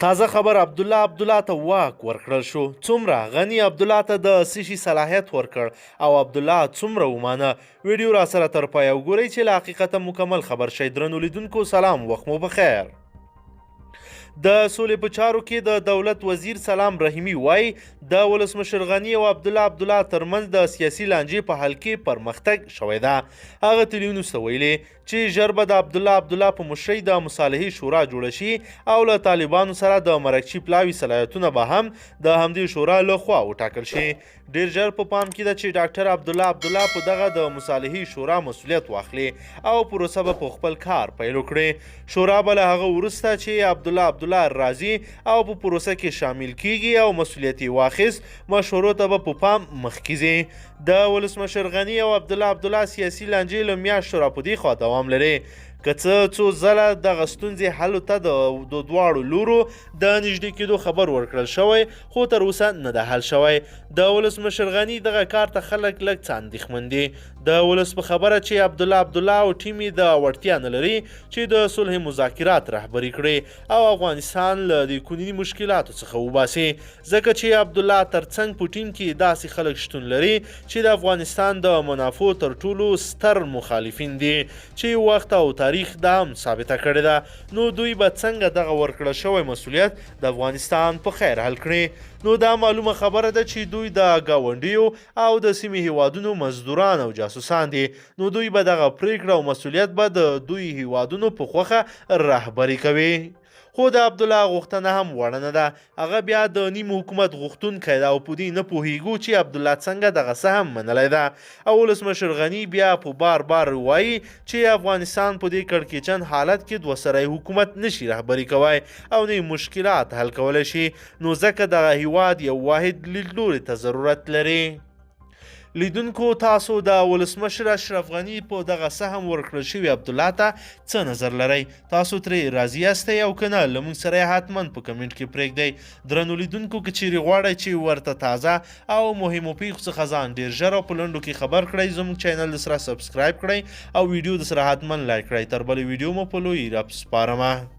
تازه خبر عبدالله عبدالله ته واک ورکړل شو. څومره غني عبدالله ته د څه شي صلاحیت ورکړ او عبدالله څومره ومانه؟ ویډیو راسره تر پایه وګورئ چې له حقیقته مکمل خبر شئ. درنو لیدونکو سلام، وخت مو پخیر. د سولې په چارو کې د دولت وزیر سلام رحیمي وایي د ولسمشر غني او عبدالله عبدالله ترمنځ د سیاسي لانجې په حل کې پرمختګ شوی ده. هغه تلیونوس ته ویلي چې ژر به د عبدالله عبدالله په مشرۍ د مصالحې شورا جوړه شي او له طالبانو سره د مرکچي پلاوي صلاحیتونه به هم د همدې شورا له خوا وټاکل شي. ډیر ژر په پام کې ده چې ډاکټر عبدالله عبدالله په دغه د مصالحې شورا مسولیت واخلي او پروسه به په خپل کار پیل وکړي. شورا به له هغه وروسته چې عبدالله عبدالله راځي او په پروسه کې شامل کیږي او مسولیت یې واخیست، مشورو ته به په پام مخکې ځي. د ولسمشر غني او عبدالله عبدالله سیاسي لانجې له میاشتو را په دې خوا دوام لري. که څه څو ځله دغه ستونزې حل ته د دواړو لورو د نږدې کېدو خبر ورکړل شوی، خو تر اوسه نه ده حل شوی. د ولسمشر غني دغه کار ته خلک لږ څه اندېښمن دي. د ولس په خبره چې عبدالله عبدالله او ټیم یې د وړتیا نه لري چې د صلح مذاکرات رهبري کړي او افغانستان له دې کونیني مشکلاتو څخه وباسي، ځکه چې عبدالله ترڅنګ په ټیم کې داسې خلک شتون لري چې د افغانستان د منافعو تر ټولو ستر مخالفین دي چې وخت او تاریخ دا هم ثابته کړې ده. نو دوی به څنګه دغه ورکړل شوی مسولیت د افغانستان په خیر حل کړي؟ نو دا معلومه خبره ده چې دوی د ګاونډیو او د سیمې هیوادونو مزدوران او جاسوسان دي، نو دوی به دغه پریکړه او مسولیت به د دوی هیوادونو په خوښه رهبري کوي. خو د عبدالله غوښتنه هم وړه نه ده. هغه بیا د نیم حکومت غوښتونکی ده او په دې نه پوهیږو چې عبدالله څنګه دغه سهم منلی ده. او ولسمشر غني بیا په بار بار وایي چې افغانستان په دې کړکېچن حالت کې دوه سری حکومت نشي رهبري کوی او نه مشکلات حل کولی شي، نو ځکه دغه هیواد یو واحد لیدلوري ته ضرورت لري. لیدونکو تاسو د ولسمشر اشرف غني په دغه سهم ورکړل شوي عبدالله ته څه نظر لرئ؟ تاسو ترې راضي یاستئ او که نه؟ له موږ سره یې حتما په کمنټ کې پرېږدئ. درنو لیدونکو که چیرې غواړئ چې ورته تازه او مهمو پیښو څخه ځان ډیر ژر او په لنډو کې خبر کړئ، زموږ چینل د سره سبسکرایب کړئ او ویډیو د سره حتما لایک کړئ. تر بلې ویډیو مو په لوی رب سپارمه.